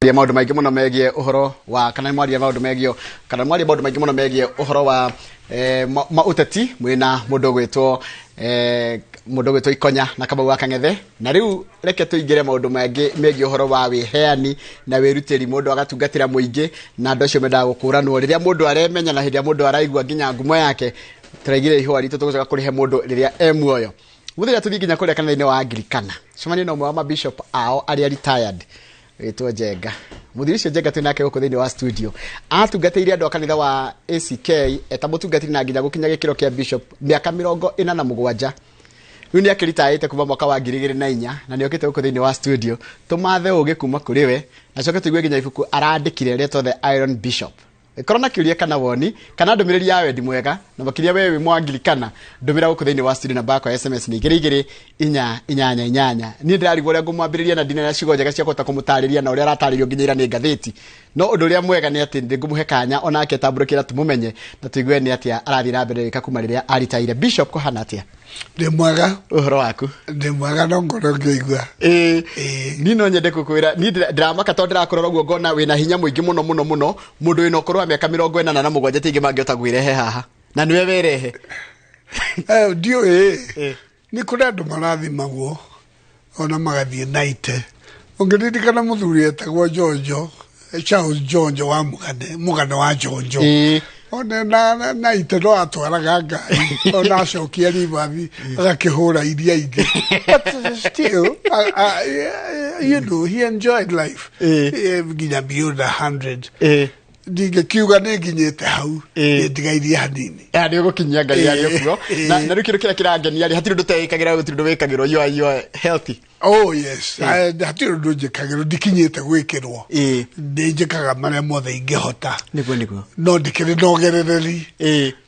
Mwaria maũndũ maingĩ mũno megiĩ ũhoro wa kana mwaria maũndũ megiĩ kana mwaria maũndũ maingĩ mũno megiĩ ũhoro wa ma ũteti mwĩna mũndũ ũgwĩtwo mũndũ ũgwĩtwo Ikonya na Kamau wa Kang'ethe. Na rĩu reke tũingĩre maũndũ mangĩ megiĩ ũhoro wa wĩheani na wĩrutĩri, mũndũ agatungatĩra mũingĩ na andũ acio mendaga gũkũranwo rĩrĩa mũndũ aremenya na hĩndĩ ĩrĩa mũndũ araigua nginya ngumo yake. Tũraigire ihũa ritũ tũgũcoka kũrĩhe mũndũ rĩrĩa e muoyo. Mũthenya tũthiĩ nginya kũrĩa kanitha-inĩ wa Anglikana, cemanie na ũmwe wa mabishop ao arĩa retired wĩtwo Njenga. Mũthuri ũcio Njenga twĩ nake gũkũ thĩinĩ wa studio, atungatĩire andũ a kanitha wa ACK eta mũtungatĩri na nginya gũkinya gĩkĩro kĩa bishop mĩaka 47. Rĩu nĩ akĩritaĩte kuma mwaka wa 2004 na nĩ okĩte gũkũ thĩinĩ wa studio tũmathe ũgĩ kuma kũrĩ we na coke tũigue nginya ibuku arandĩkire rĩetwo The Iron Bishop. Korwo na kĩũria kana woni kana ndũmĩrĩri ya wendi mwega na makĩria we wĩ Mũanglikana, ndũmĩra gũkũ thĩinĩ wa studio. Namba yakwa ya SMS nĩ 22488. Niĩ ndĩrarigwo ũrĩa ngũmwambĩrĩria na ndina na ciugo njega cia kũhota kũmũtarĩria na ũrĩa aratarĩrio nginya ira nĩ ngathĩti, no ũndũ ũrĩa mwega nĩ atĩ nĩngũmũhe kanya onake tambũrũkĩra tũmũmenye na tũigue nĩ atĩa arathiĩ na mbere gwĩka kuma rĩrĩa aritaire. Bishop, kũhana atĩa? Ndĩ mwega. Ũhoro waku? Ndĩ mwega, no ngoro ngĩigua. Ĩĩ, niĩ no nyende gũkwĩra niĩ ndĩramaka tondũ ndĩrakũrora ũguo ngona wĩna hinya mũingĩ mũno mũno mũno. Mũndũ wĩna ũkũrũ wa mĩaka 47 ti aingĩ mangĩhota gwĩrehe haha na nĩwe werehe. Ndiũĩ, nĩ kũrĩ andũ marathimagwo ona magathiĩ naite. Ũngĩririkana mũthuri etagwo Njonjo, Charles Njonjo wa Mũgane, Mũgane wa Njonjo. One na naite no atwaraga ngari, ona acokia ribathi agakĩhũra iria ingĩ, but still he enjoyed life nginya beyond 100. Ndingĩkiuga nĩ nginyĩte hau. Ndigairie hanini. Nĩ ũgũkinyia, Ngai arĩ kuo. Na rĩu kĩndũ kĩrĩa kĩrangenia rĩ, hatirĩ ũndũ ũteĩkagĩra, gũtirĩ ũndũ wĩkagĩrwo, you are healthy. Oh yes. Hatirĩ ũndũ njĩkagĩrwo, ndikinyĩte gwĩkĩrwo. Nĩ njĩkaga marĩa mothe ingĩhota. Nĩguo. No ndikĩrĩ na ũgerereri,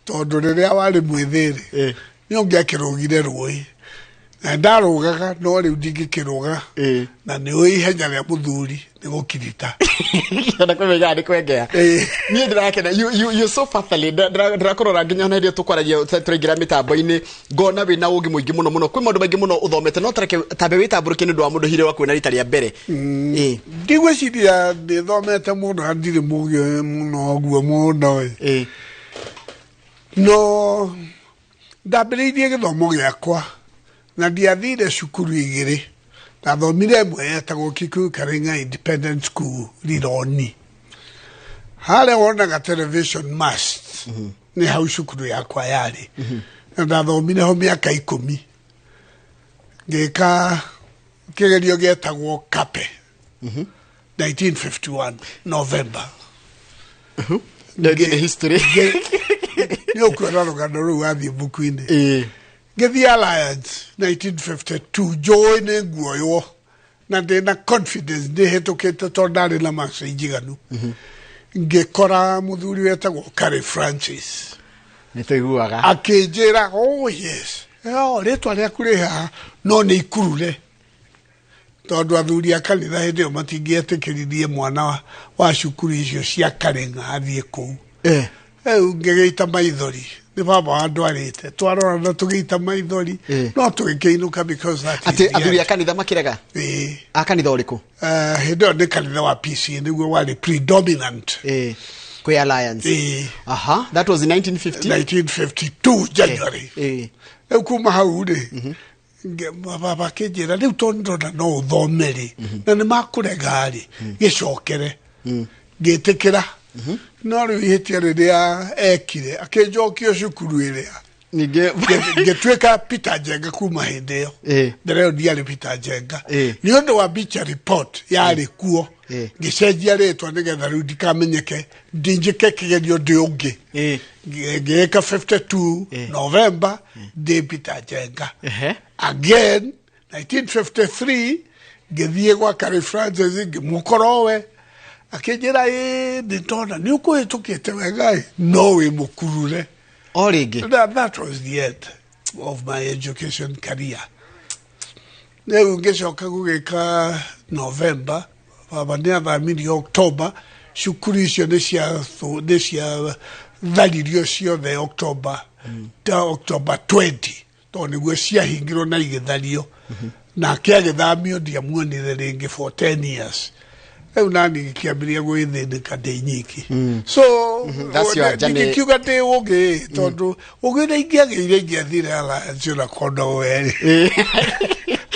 tondũ rĩrĩa warĩ mwĩthĩ rĩ, nĩ ũngĩakĩrũgire rũĩ na ndarũgaga, no rĩu ndingĩkĩrũga. Na nĩ ũĩ ihenya rĩa mũthuri nĩ gũkirita. Na kwĩmenya nĩ kwengea. Niĩ ndĩrakena, you're so fatherly. Ndĩrakũrora nginya ona hĩndĩ ĩyo tũkwaragia tũraingĩra mĩtambo-inĩ, ngona wĩna ũgĩ mũingĩ mũno mũno. Kwĩ maũndũ maingĩ mũno ũthomete, no tareke tambe wĩtambũrũkie nĩ ũndũ wa mũndũ hire wa kuona rita rĩa mbere. Ndigwĩciria ndĩthomete mũno na ndirĩ mũgĩ mũno ũguo mũno ĩ. No ndambĩrĩirie gĩthomo gĩakwa na ndiathire cukuru igĩrĩ. Ndathomire ĩmwe yetagwo Kikuyu Karinga Independent School, Rironi, harĩa wonaga television mast, nĩ hau cukuru yakwa yarĩ, na ndathomire ho mĩaka 10, ngĩka kĩgerio gĩetagwo kape 1951 November. Nĩ history. Nĩ ũkuona rũgano rũu wathiĩ mbuku-inĩ. Ngĩthiĩ Alliance 1952, njũĩ nĩ nguoywo na ndĩna confidence ndĩhĩtũkĩte tondũ ndarĩ na marks njiganu. Ngĩkora mũthuri wetagwo Curry Francis. Nĩ tũiguaga. Akĩnjĩra, "Oh yes, oh, rĩtwa rĩaku rĩ haha, no nĩ ikurure, tondũ athuri a kanitha hĩndĩ ĩyo matingĩetĩkĩririe mwana wa cukuru icio cia Karenga athiĩ kũu." Rĩu ngĩgĩita maithori, nĩ baba wandwarĩte, twarorana tũgĩita maithori. No tũgĩkĩinũka because that is Atĩ the athuri a end. kanitha makĩrega? Ĩĩ. A kanitha ũrĩkũ? Hĩndĩ ĩyo nĩ kanitha wa PCA nĩguo warĩ predominant. Kwĩ Alliance? Ĩĩ. Aha, that was in 1950? 1952 January. Rĩu kuma hau rĩ, baba akĩnjĩra, "Rĩu tondũ ndona no ũthome rĩ, na nĩ makũrega rĩ, gĩcokere." Ngĩtĩkĩra, no rĩu ihĩtia rĩrĩa ekire, akĩnjokio cukuru ĩrĩa. Ningĩ. Ngĩtuĩka Peter Njenga kuma hĩndĩ ĩyo. Mbere ĩyo ndiarĩ Peter Njenga. Nĩ ũndũ wa Bicha report yarĩ kuo, ngĩcenjia rĩtwa nĩgetha rĩu ndikamenyeke, ndinjĩke kĩgerio ndĩ ũngĩ. Ngĩĩka 52 November ndĩ Peter Njenga. Again 1953 ngĩthiĩ gwa Curry Francis, ngĩmũkorowe, akĩnjĩra, "Ĩĩ, nĩ ndona nĩ ũkũhĩtũkĩte wega ĩ, no wĩ mũkurure." O rĩngĩ. That was the end of my education career. Rĩu ngĩcoka gũgĩka November, baba nĩ athamirio October, cukuru icio nĩ cia tharirio ciothe October, ta October 20, tondũ nĩguo ciahingirwo na igĩthario. Nake agĩthamio, ndiamuonire rĩngĩ for 10 years. Rĩu nani ngĩkĩambĩrĩria gwĩthĩnĩka ndĩ nyiki. So That's your journey. Ndingĩkiuga ndĩ ũgĩ, tondũ ũgĩ ũrĩa ingĩagĩire ingĩathire Alliance ona kondo werĩ.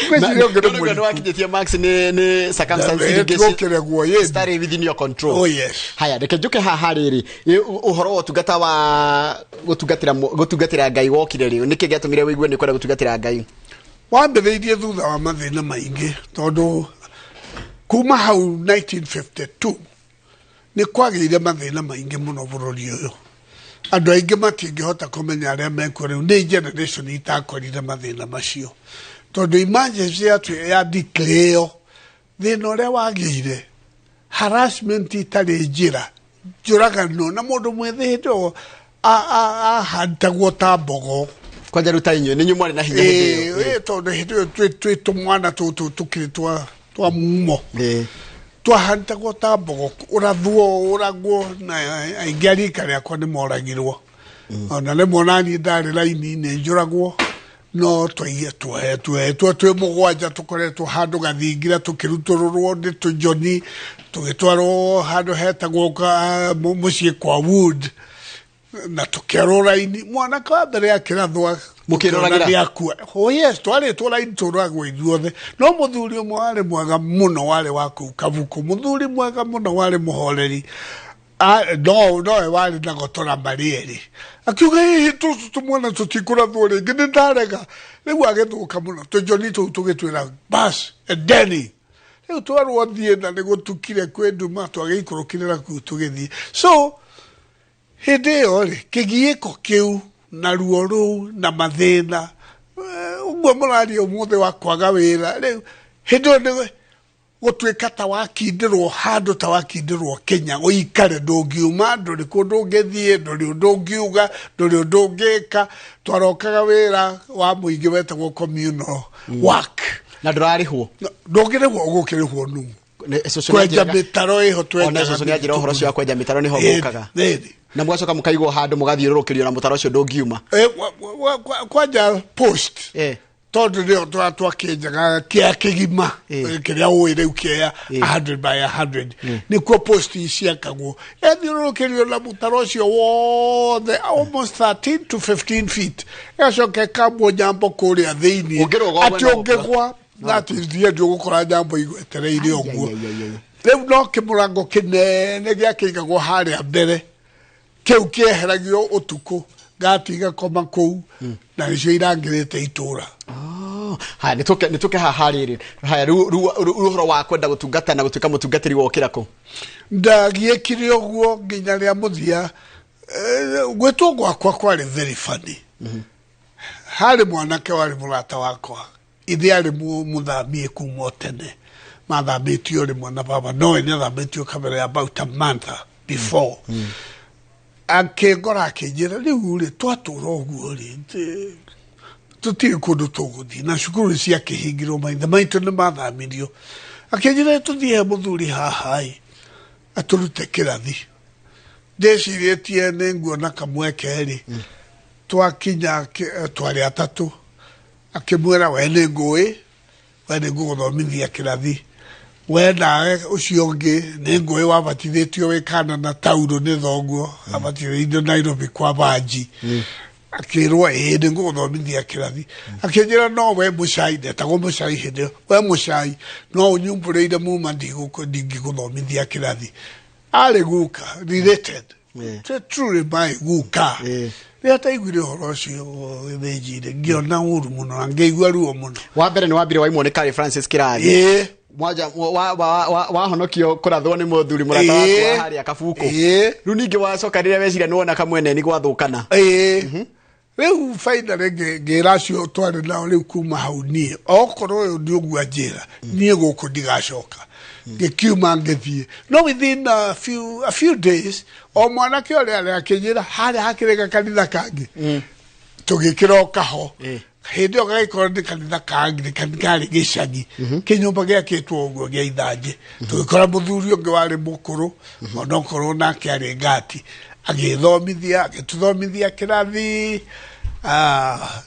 Ngwĩciria ũngĩ nĩ nĩ mũriku. Wakinyĩtie max nĩ circumstances ingĩ Gũkĩregwo yĩni. Citarĩ within your control. Oh, yes. Haya, reke njuke haha rĩrĩ. Ũhoro wa ũtungata wa gũtungatĩra Ngai wokire rĩ? Nĩkĩ gĩatũmire wĩigue nĩ kwenda gũtungatĩra Ngai? Wambĩrĩirie thutha wa mathĩna maingĩ, tondũ kuma hau 1952 nĩ kwagĩire mathĩna maingĩ mũno bũrũri ũyũ. Andũ aingĩ matingĩhota kũmenya arĩa mekuo rĩu nĩ generation itakorire mathĩna macio, tondũ emergency ya declare thĩna ũrĩa wagĩire, harassment itarĩ njĩra, njũragano, na mũndũ mwĩthĩ hĩndĩ ĩyo ahantagwo ta mbogo. Kwanja rĩu ta inyuĩ nĩ inyuĩ mwarĩ na hinya hĩndĩ ĩyo. Ĩĩ, tondũ hĩndĩ ĩyo twĩ tũmwana tũtũ tũkĩrĩ twa mumo, twahantagwo ta mbogo, ũrathwo, ũragwo, na aingĩ a rika rĩakwa nĩ moragirwo. Ona rĩmwe naniĩ ndarĩ raini-inĩ njũragwo, no twohetwo twĩ mũgwanja, tũkoretwo handũ gathingira tũkĩrutũrũrwo nĩ tũnjoni, tũgĩtwarwo handũ hetagwo mũciĩ kwa Wood, na tũkĩarwo raini. Mwanake wa mbere akĩrathwa. Mũkĩroragĩra? Nĩakua. Oh yes, twarĩtwo raini tũragwo ithuothe, no mũthuri ũmwe warĩ mwega mũno, warĩ wa kũu Kabuku, mũthuri mwega mũno, warĩ mũhoreri. No nowe warĩ na gotora marĩ erĩ, akiuga, "Hihi tũtũ tũmwana tũtikũrathwo rĩngĩ?" Nĩ ndarega. Rĩu agĩthũka mũno, tũnjoni tũu tũgĩtwĩra bas endeni. Rĩu twarwo thiĩ, na nĩ gũtukire, kwĩ nduma, twagĩikũrũkire na kũu tũgĩthiĩ. So hĩndĩ ĩyo rĩ, kĩgiĩko kĩu na ruo rũu na mathĩna, ũguo mũraria ũmũthĩ wa kwaga wĩra, rĩu hĩndĩ ĩyo nĩ gũtuĩka ta wakindĩrwo handũ, ta wakindĩrwo Kenya, ũikare ndũngiuma, ndũrĩ kũndũ ũngĩthiĩ, ndũrĩ ũndũ ũngiuga, ndũrĩ ũndũ ũngĩka. Twarokaga wĩra wa mũingĩ wetagwo communal work. Na ndũrarĩhwo? Ndũngĩrĩhwo, ũgũkĩrĩhwo nũ? Cũcũ Kwenja nĩanjĩraga- mĩtaro ĩho. Ona Twenjaga cũcũ nĩanjĩra ũhoro ũcio wa kwenja mĩtaro nĩho mũkaga Ĩni. na mũgacoka mũkaigwo handũ mũgathiũrũrũkĩrio na mũtaro ũcio ndũngiuma. Kwanja post, tondũ nĩyo twakĩenjaga kĩa kĩgima, kĩrĩa ũĩ rĩu kĩa 100 by 100, nĩkuo post ciakagwo, ethiũrũrũkĩrio na mũtaro ũcio wothe, almost 13 to 15 feet, ĩgacoka ĩkambwo nyambo kũrĩa thĩiniĩ. Ũngĩrũga ũgwe atĩ no ũngĩgwa, that is the end, ũgũkora nyambo igwetereire ũguo. Ai, ai, ai, ai. Rĩu no kĩmũrango kĩnene gĩakĩigagwo harĩa mbere, kĩu kĩeheragio ũtukũ, ngati igakoma kũu, na nĩcio irangĩrĩte itũra. Oh, haya, nĩtũke haha rĩrĩ. Haya, rĩu ũhoro wa kwenda gũtungata na gũtuĩka mũtungatĩri wokĩra kũ? Ndagiĩkire ũguo nginya rĩa mũthia. Gwĩtwo gwakwa kwarĩ very funny. Harĩ mwanake warĩ mũrata wakwa, ithe arĩ mũthamie kuma o tene, mathamĩtio rĩmwe na baba, nowe nĩ athamĩtio kabere about a month before. Akĩngora akĩnjĩra, "Rĩu rĩ, twatũra ũguo rĩ, tũtirĩ kũndũ tũgũthiĩ, na cukuru ciakĩhingirwo, maithe maitũ nĩ mathamirio." Akĩnjĩra, "Tũthiĩ he mũthuri haha ĩ, atũrute kĩrathi." Ndĩcirĩtie nĩ nguona kamweke rĩ. Twakinya twarĩ atatũ, akĩmwĩra, "We nĩ ngũĩ, we nĩ ngũgũthomithia kĩrathi, we nawe ũcio ũngĩ nĩ ngũĩ wabatithĩtio wĩ kana na tauro nĩ thoguo, abatithĩirio Nairobi kwa Banji." Akĩrwo, "Ĩĩ, nĩ ngũgũthomithia kĩrathi." Akĩnjĩra, "No we mũcai," ndetagwo mũcai hĩndĩ ĩyo, "we mũcai no ũnyumbũrĩire muma, ndingĩgũthomithia kĩrathi." Arĩ guka related. Truly my guka. Rĩrĩa ndaiguire ũhoro ũcio gĩthĩnji-inĩ, ngĩona ũru mũno na ngĩigua ruo mũno. Wa mbere nĩ wambire waimwo nĩ Kari Francis kĩrathi. Mwanja wahonokio kũrathwo nĩ mũthuri mũrata waku wa harĩa Kabuku. Rĩu ningĩ wacoka rĩrĩa weciria nĩ wona kamwene nĩ gwathũkana. Ĩĩ, rĩu finally ngĩra acio twarĩ nao, "Rĩu kuma hau niĩ okorwo ũyũ nĩ ũguo anjĩra, niĩ gũkũ ndigacoka." Ngĩkiuma ngĩthiĩ, no within a few days o mwanake ũrĩa arĩ akĩnjĩra harĩa hakĩrĩ gakanitha kangĩ, tũgĩkĩroka ho. Hĩndĩ ĩyo gagĩkorwo nĩ kanitha ka Anglican, karĩ gĩcagi, kĩnyũmba gĩakĩtwo ũguo gĩa ithanjĩ. Tũgĩkora mũthuri ũngĩ warĩ mũkũrũ, onokorwo nake arĩ ngati, agĩthomithia, agĩtũthomithia kĩrathi.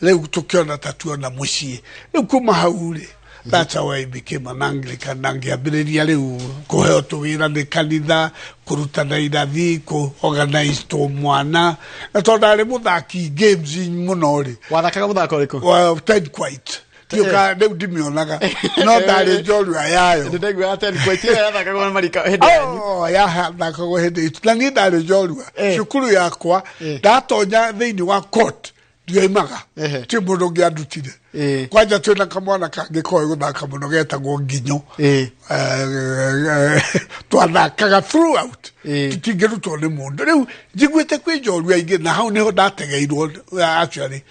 Rĩu tũkĩona ta tuona mũciĩ. Rĩu kuma hau rĩ, That's how I became an Anglican. Na ngĩambĩrĩria rĩu kũheo tũwĩra nĩ kanitha, kũrutana irathi, kũ organize tũmwana, na tondũ ndarĩ mũthaki games mũno rĩ. Wathakaga mũthako ũrĩkũ? Well, ten quite. Ndiũka rĩu ndimĩonaga, no ndarĩ njorua yayo. Nĩ ten quite ĩyo yathakagwo na marika hĩndĩ yanyu. Oh, yathakagwo hĩndĩ itũ, na niĩ ndarĩ njorua. Cukuru yakwa ndatonya thĩinĩ wa court ndioimaga, ti mũndũ ũngĩ andutire. Kwanja twĩna kamwana kangĩ koĩ gũthaka mũno getagwo Nginyo. Twathakaga throughout, tũtingĩrutwo nĩ mũndũ. Rĩu njiguĩte kwĩ njorua ingĩ, na hau nĩho ndategeirwo actually.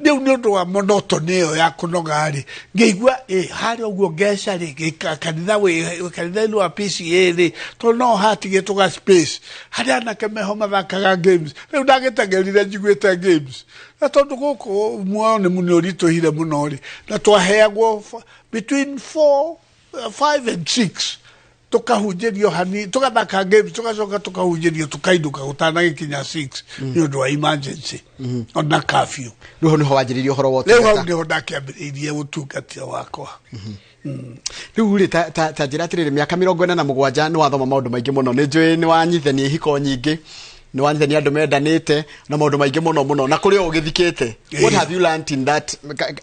Rĩu nĩ ũndũ wa monotony ĩyo ya kũnoga rĩ, ngĩigua ĩ harĩa ũguo ngeca rĩ kanitha wĩ kanitha-inĩ wa PCA rĩ, tondũ no hatigĩtwo ga space harĩa anake meho mathakaga games. Rĩu ndagĩteng'erire njiguĩte games, na tondũ gũkũ muoyo nĩ ũritũhire mũno rĩ, na twaheagwo between 4, 5 and 6 tukahunjĩrio hani, tugathaka games, tugacoka tukahunjĩrio, tukainũka gũtanagĩkinya 6 nĩ ũndũ wa emergency ona curfew. Rĩu hau nĩho wanjĩrĩirie ũhoro wa Rĩu hau nĩho ndakĩambĩrĩirie ũtungata wakwa. Rĩu rĩ, ta njĩra atĩrĩrĩ, mĩaka 47 nĩ wathoma maũndũ maingĩ mũno. Nĩ njũĩ nĩ wanyithania ihiko nyingĩ, nĩ wanyithania andũ mendanĩte na maũndũ maingĩ mũno mũno, na kũrĩ o ũgĩthikĩte. What have you learned in that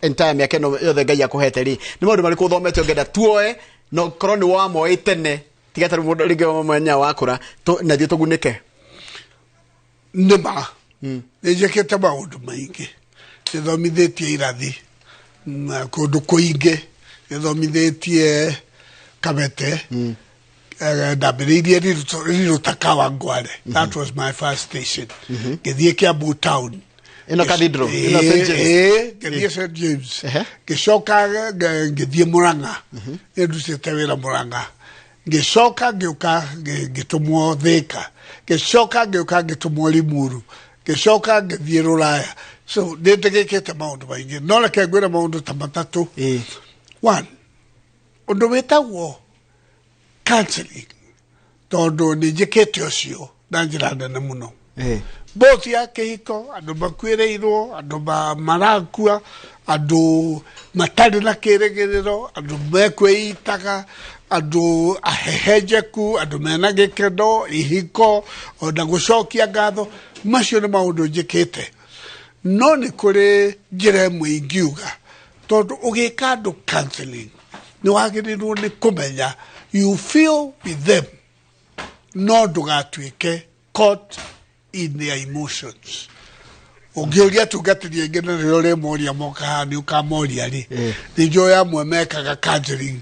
entire mĩaka ĩno yothe Ngai akũhete rĩ? Nĩ maũndũ marĩkũ ũthomete ũngĩenda tuoe, no korwo nĩ wamoĩ tene, tiga ta rĩu mũndũ rĩngĩ wamenya wakũra, na ithuĩ tũgunĩke? Nĩ ma nĩ njĩkĩte maũndũ maingĩ. Nĩthomithĩtie irathi kũndũ kũingĩ, nĩthomithĩtie Kabete. Ndambĩrĩirie Riruta Kawangware, that was my first station. Ngĩthiĩ Kiambu town. Ĩno cathedral, ĩno St James. Ngĩthiĩ St James, ngĩcoka ngĩthiĩ Murang'a, nĩndutĩte wĩra Murang'a. Ngĩcoka ngĩũka ngĩtũmwo Thĩka, ngĩcoka ngĩũka ngĩtũmwo Limuru, ngĩcoka ngĩthiĩ Rũraya. So nĩndĩgĩkĩte maũndũ maingĩ, no reke ngwĩre maũndũ ta matatũ. One, ũndũ wĩtagwo counseling, tondũ nĩ njĩkĩte ũcio na njĩra nene mũno, both ya kĩhiko, andũ makuĩrĩirwo, andũ marakua, andũ matarĩ na kĩrĩgĩrĩro, andũ mekwĩitaga, andũ ahehenjeku, andũ mena gĩkeno, ihiko, ona gũcokia ngatho. Macio nĩ maũndũ njĩkĩte. No nĩ kũrĩ njĩra ĩmwe ingiuga, tondũ ũgĩka andũ counseling nĩ wagĩrĩirwo nĩ kũmenya you feel with them, no ndũgatuĩke caught in their emotions. Ũngĩũria atungatĩri aingĩ, na rĩrĩa ũrĩmoria moka haha nĩ ũkamoria rĩ, nĩ njũĩ amwe mekaga counseling.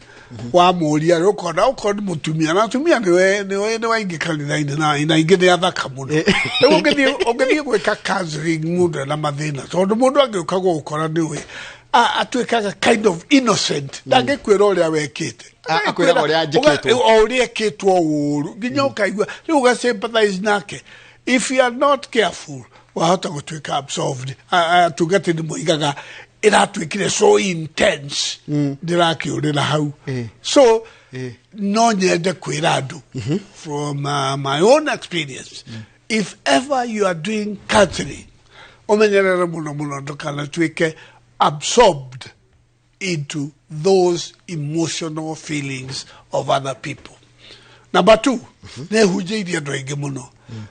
Wamũria rĩ, ũkona okorwo nĩ mũtumia, na atumia nĩwe aingĩ kanitha-inĩ, na aingĩ nĩ athaka mũno. Rĩu ũngĩthiĩ gwĩka counseling mũndũ ena mathĩna, tondũ mũndũ angĩũka gũgũkora nĩwe atuĩkaga kind of innocent, ndangĩkwĩra ũrĩa wekĩte. Akwĩraga ũrĩa njĩkĩtwo. O ũrĩa ekĩtwo ũru, nginya ũkaigua rĩu ũga sympathize nake. If you are not careful, wahota gũtuĩka absolved. Atungatĩri moigaga ĩratuĩkire so intense, ndĩrakĩũrĩra hau. So no nyende kwĩra andũ from my own experience, if ever you are doing counseling, ũmenyerere mũno mũno ndũkanatuĩke absorbed into those emotional feelings of other people. Number two, nĩ hunjĩirie andũ aingĩ mũno.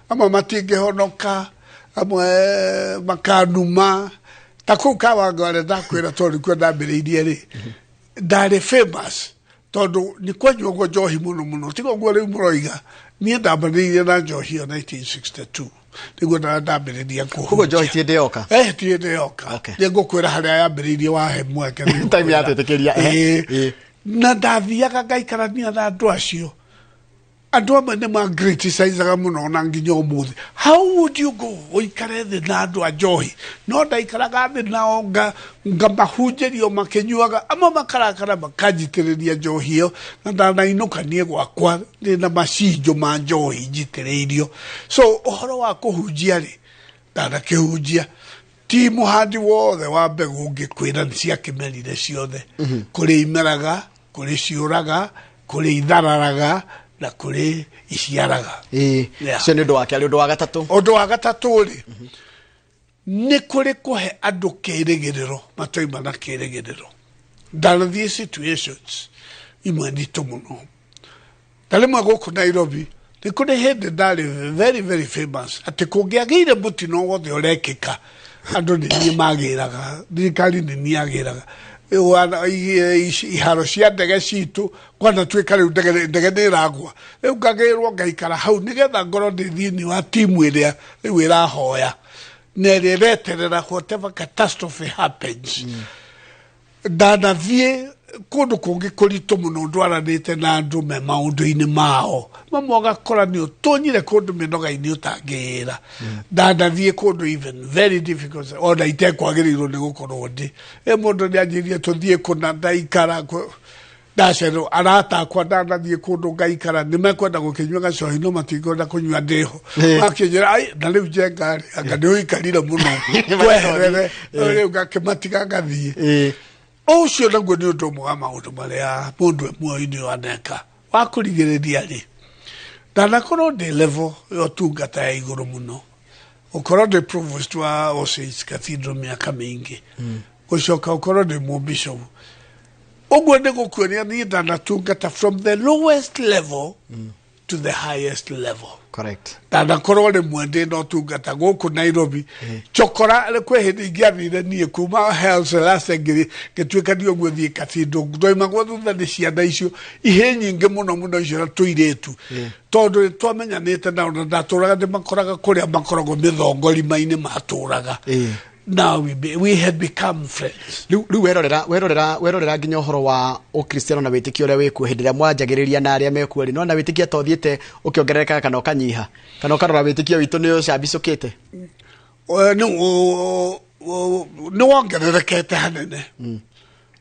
Amwe matingĩhonoka, amwe makanuma. Ta kũu Kawangware ndakwĩra, tondũ nĩkuo ndambĩrĩirie rĩ, ndarĩ famous tondũ nĩ kwanyuagwo njohi mũno mũno. Tiga ũguo rĩu mũroiga, niĩ ndambanĩirie na njohi ĩyo 1962, nĩguo ndambĩrĩria. Koguo njohi ti hĩndĩ yoka? Eh, ti hĩndĩ yoka. Nĩ ngũkwĩra harĩa yambĩrĩirie wahe mweke. Time yatwĩtĩkĩria. Na ndathiaga ngaikarania na andũ acio. Andũ amwe nĩ ma-criticizaga mũno na nginya ũmũthĩ, how would you go ũikare thĩ na andũ a njohi? No ndaikaraga thĩ nao, ngamahunjĩrio makĩnyuaga, amwe makarakara makanjitĩrĩria njohi ĩyo, na ndanainũka niĩ gwakwa ndĩna macinjo ma njohi njitĩrĩirio. So ũhoro wa kũhunjia rĩ, ndanakĩhunjia. Ti mũhandi wothe wa mbegũ ũngĩkwĩra nĩ ciakĩmerire ciothe. Kũrĩ imeraga, kũrĩ ciũraga, kũrĩ ithararaga, na kũrĩ iciaraga. Ũcio nĩ ũndũ wa kerĩ. Ũndũ wa gatatũ? Ũndũ wa gatatũ rĩ, nĩ kũrĩ kũhe andũ kĩrĩgĩrĩro matoima na kĩrĩgĩrĩro. Ndanathiĩ situations imwe nditũ mũno. Ta rĩmwe gũkũ Nairobi nĩ kũrĩ hĩndĩ ndarĩ very very famous atĩ kũngĩagĩire mũtino wothe ũrekĩka andũ nĩ niĩ magĩraga, thirikari nĩ niĩ yagĩraga. Iharo cia ndege citũ kwanatuĩka rĩu ndege nĩ ĩragwa, rĩu ngagĩrwo ngaikara hau nĩgetha ngorwo ndĩ thĩinĩ wa timu ĩrĩa rĩu ĩrahoya na ĩrĩa ĩreterera whatever catastrophe happens. Ndanathiĩ kũndũ kũngĩ kũritũ mũno ndwaranĩte na andũ me maũndũ-inĩ mao, mamwe ũgakora nĩ ũtonyire kũndũ mĩnoga-inĩ ũtangĩĩra. Ndanathiĩ kũndũ even very difficult ona itekwagĩrĩirwo nĩ gũkorwo ndĩ. Mũndũ nĩ anjĩrire tũthiĩ kũna ndaikara ndacererwo arata akwa ndanathiĩ kũndũ ngaikara nĩ mekwenda gũkĩnyua gacohi no matikwenda kũnyua ndĩho. Makĩnjĩra ai na rĩu Njenga rĩ anga nĩ ũikarire mũno tweherere rĩu ngakĩmatiga ngathiĩ. Ũcio naguo nĩ ũndũ ũmwe wa maũndũ marĩa mũndũ e muoyo-inĩ waneka wa kũrigĩrĩria rĩ, ndanakorwo ndĩ level ya ũtungata ya igũrũ mũno, ũkorwo ndĩ provost wa All Saints Cathedral mĩaka mĩingĩ, gũcoka ũkorwo ndĩ mũbishop. Ũguo nĩ gũkuonia niĩ ndanatungata from the lowest level to the highest level. Correct. Ndanakorwo rĩmwe ndĩ na ũtungata gũkũ Nairobi chokora kwĩ hĩndĩ ingĩathire niĩ kuma Haile Selassie ngĩtuĩka nĩ ũguo thiĩ cathedral ndoimagwo thutha nĩ ciana icio ihĩ nyingĩ mũno mũno icio na tũirĩtu tondũ nĩ twamenyanĩte nao na ndatũraga ndĩmakoraga kũrĩa makoragwo mĩthongorima-inĩ matũraga. Now we had become friends. Rĩu werorera nginya ũhoro wa ũkristiano na wĩtĩkio ũrĩa wĩkuo hĩndĩ ĩrĩa mwanjagĩrĩria na arĩa mekuo rĩ, nona wĩtĩkio ta ũthiĩte ũkĩongererekaga kana ũkanyiha kana ũkarora wĩtĩkio witũ nĩ ũcambicũkĩte? Nĩ wongererekete hanene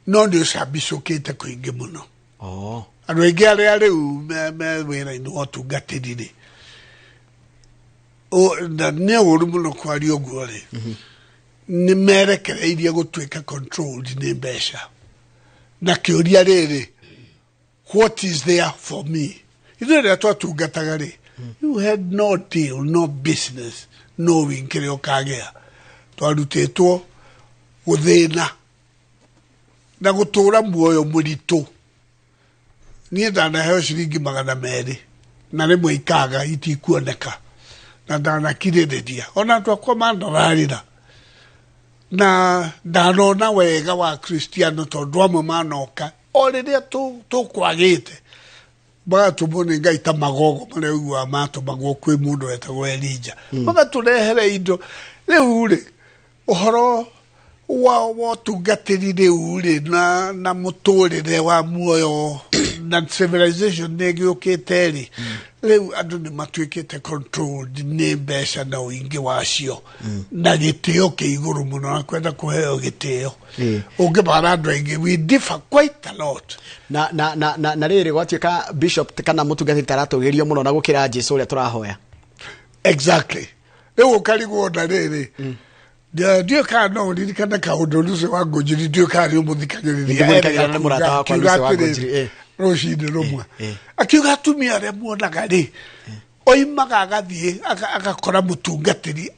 no nĩ ũcambicũkĩte kũingĩ mũno. Andũ aingĩ arĩa rĩu me wĩra-inĩ wa ũtungatĩri rĩ, na nĩ ũru mũno kwaria ũguo rĩ, nĩ merekereirie gũtuĩka controlled nĩ mbeca. Na kĩũria rĩrĩ, what is there for me? Ithuĩ rĩrĩa twatungataga rĩ, you had no deal, no business, knowing kĩrĩa ũkagĩa. Twarutĩtwo gũthĩna na gũtũra muoyo mũritũ. Niĩ ndanaheo ciringi 200 na rĩmwe ikaga itikuoneka na ndanakirĩrĩria ona andũ akwa mandararĩra na ndanona wega wa Kristiano tondũ amwe manoka o rĩrĩa tũkwagĩte magatũmwo nĩ Ngai ta magogo marĩa ũiguaga matũmagwo kwĩ mũndũ wetagwo Elija, magatũrehere indo. Rĩu rĩ ũhoro wa ũtungatĩri rĩu rĩ na mũtũrĩre wa muoyo na civilization nĩ ĩgĩũkĩte rĩ, rĩu andũ nĩ matuĩkĩte controlled nĩ mbeca na ũingĩ wacio na gĩtĩo kĩ igũrũ mũno na kwenda kũheo gĩtĩo. Ũngĩmara andũ aingĩ we differ quite a lot. Na rĩrĩ gwatuĩka bishop kana mũtungatĩri taratũgĩrio mũno na gũkĩra Jesu ũrĩa tũrahoya. Exactly. Rĩu ũkarigwo na rĩrĩ ndiũĩ kana no ũririkane kaũndũ Lucy wa Ngũnjiri, ndiũĩ kana nĩ ũmũthikagĩrĩria rũcinĩ rũmwe akiuga atumia arĩa muonaga rĩ oimaga agathiĩ agakora mũtungatĩri,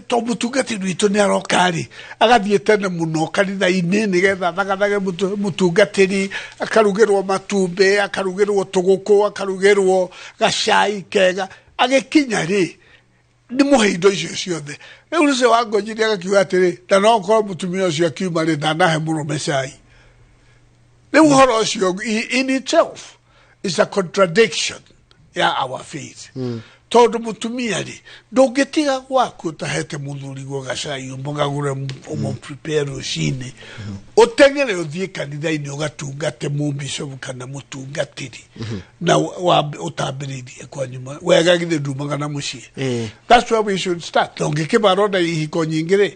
to mũtungatĩri witũ nĩ aroka rĩ, agathiĩ tene mũno kanitha-inĩ nĩgetha athagathage mũtungatĩri, akarugĩrwo matumbĩ, akarugĩrwo tũgũkũ, akarugĩrwo gacai kega. Agĩkinya rĩ nĩ mũhe indo icio ciothe. Rĩu Lucy wa Ngũnjiri agakiuga atĩrĩ, na no korwo mũtumia ũcio akiuma rĩ ndanahe mũrũme cai. Rĩu ũhoro ũcio in itself is a contradiction ya our faith. Tondũ mũtumia rĩ ndũngĩtiga gwaku ũtahete mũthuri guo gacai ũmũgagũre ũmũprepare rũcinĩ ũteng'ere ũthiĩ kanitha-inĩ ũgatungate mũbishop kana mũtungatĩri na ũtambĩrĩirie kwanyu wega githĩ ndumaga na mũciĩ. That's where we should start. Ũngĩkĩmara ona ihiko nyingĩ rĩ,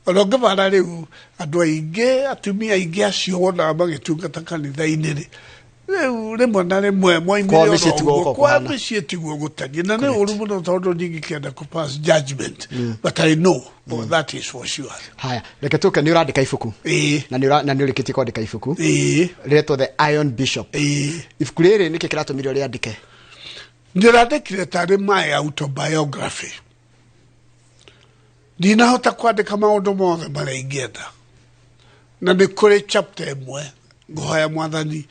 ona ũngĩmara rĩu andũ aingĩ atumia aingĩ acio wonaga magĩtungata kanitha-inĩ rĩ, rĩu rĩmwe na rĩmwe moimire kwa mĩciĩ tiguo gũtariĩ. Na nĩ ũru mũno tondũ ndingĩkĩenda kũ pass judgment, but I know that is for sure. Haya, reke tũke nĩ ũrandĩka ibuku. Na nĩ ũrĩkĩtie kwandĩka ibuku rĩretwo The Iron Bishop. Ibuku rĩrĩ nĩkĩ kĩratũmire ũrĩandĩke? Ndĩrandĩkire tarĩ my autobiography. Ndinahota kwandĩka maũndũ mothe marĩa ingĩenda, na nĩ kũrĩ chapter ĩmwe Ngũhoya Mwathani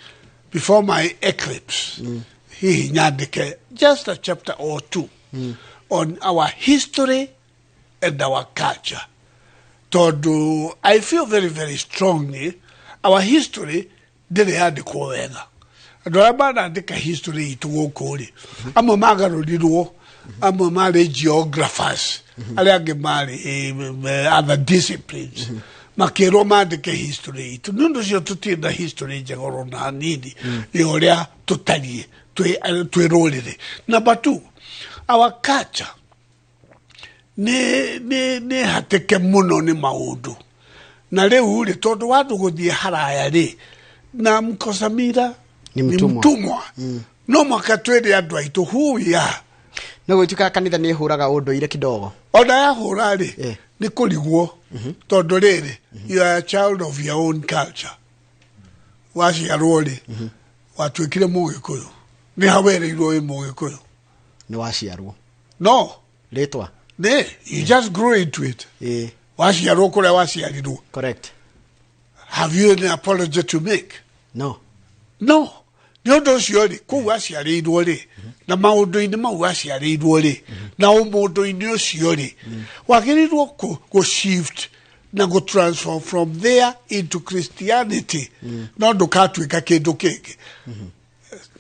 before my eclipse, hihi nyandĩke just a chapter or two on our history and our culture, tondũ I feel very very strongly our history ndĩrĩ yandĩkwo wega. Andũ arĩa manandĩka history itũ gũkũ rĩ, amwe magarũrirwo, amwe marĩ geographers, arĩa angĩ marĩ other disciplines, makĩrwo mandĩke history itũ. Nĩ ũndũ ũcio tũtirĩ na history njega oro na hanini ya ũrĩa tũtariĩ twĩ rũrĩrĩ. Number two, our culture nĩ hatĩke mũno nĩ maũndũ na rĩu rĩ, tondũ wa andũ gũthiĩ haraya rĩ, na mkosa mira Ni mtumwa. Mtumwa. No mwaka twĩre andũ aitũ who we are. No gwĩtuĩka kanitha nĩ ĩhũraga ũndũire kidogo. Ona yahũra rĩ, nĩ kũrigwo, tondũ rĩrĩ, you are a child of your own culture. Waciarwo rĩ, watuĩkire Mũgĩkũyũ, nĩ hawereirwo wĩ Mũgĩkũyũ? Nĩ waciarwo. No. Rĩtwa. Nĩ you just grow into it. Waciarwo kũrĩa waciarirwo. Correct. Have you any apology to make? No. No. Nĩ ũndũ ũcio rĩ, kũu waciarĩirwo rĩ, na maũndũ-inĩ mau waciarĩirwo rĩ, na ũmũndũ-inĩ ũcio rĩ, wagĩrĩirwo gũ shift na gũ transform from there into Christianity, no ndũkatuĩka kĩndũ kĩngĩ.